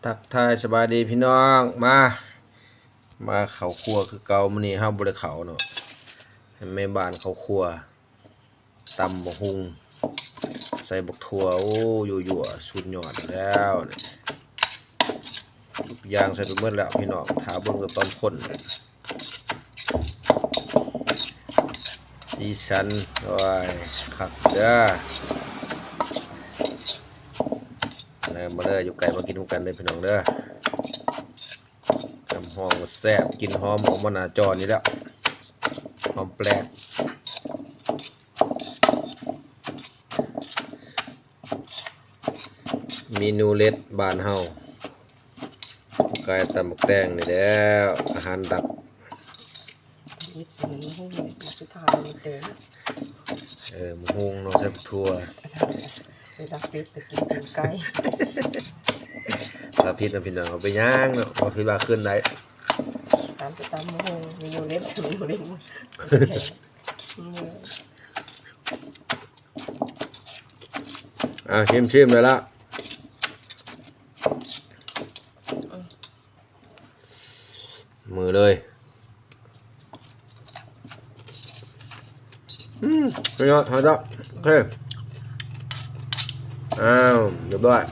ທັກທາຍສະບາຍດີພີ່ນ້ອງ ມາ ມາເຂົ້າຄົວຄືເກົ່າ. ມື້ນີ້ເຮົາບໍ່ໄດ້ເຂົ້າເນາະ ໃຫ້ແມ່ບ້ານເຂົ້າຄົວ. ຕຳບັກຫຸ່ງ ໃສ່ບັກຖົ່ວ ໂອ້ ຍົວໆ ສຸດຍອດແລ້ວນີ້. ທຸກຢ່າງໃສ່ໄປໝົດແລ້ວພີ່ນ້ອງ ຖ້າເບິ່ງແຕ່ຕອນຄົນ. ສີສັນ ໂອ້ຍ ຄັກເດີ້. ມາເດີ ມາເດີ ຢູ່ໃກ້ມາກິນນຳກັນເດີພີ່ນ້ອງເດີ. ນ້ຳຫອມກໍແຊບ ກິ່ນຫອມອອກມາໜ້າຈໍນີ້ແລ້ວ ຫອມແປກ. ເມນູເດັດບ້ານເຮົາ ກາຍຕຳບັກແຕງນີ້ແຫຼະ ອາຫານດັກ. ເຮັດຊິເປັນໝາກຫຸ່ງນີ້ ສຸດທ້າຍມີແຕ່ ເອີ ໝາກຫຸ່ງເນາະ ໃສ່ຖົ່ວ. ເວລາປິດກໍຊິເປັນໄກ່ ວ່າຜິດນະພີ່ນ້ອງ ເອົາໄປຫຍັງເນາະ ວ່າຜິດວ່າຄືນໄດ້. ຕາມສະຕາມໝາກຫຸ່ງ ເມນູເດັດ ເມນູເດັດ. ອ່າ ຊິມໆ ໄດ້ລະ ມືເລີຍ. ອືມ ສຸດຍອດ ເອົາເຈົ້າ ໂອເຄ ອ້າວ ຮຽບຮ້ອຍ.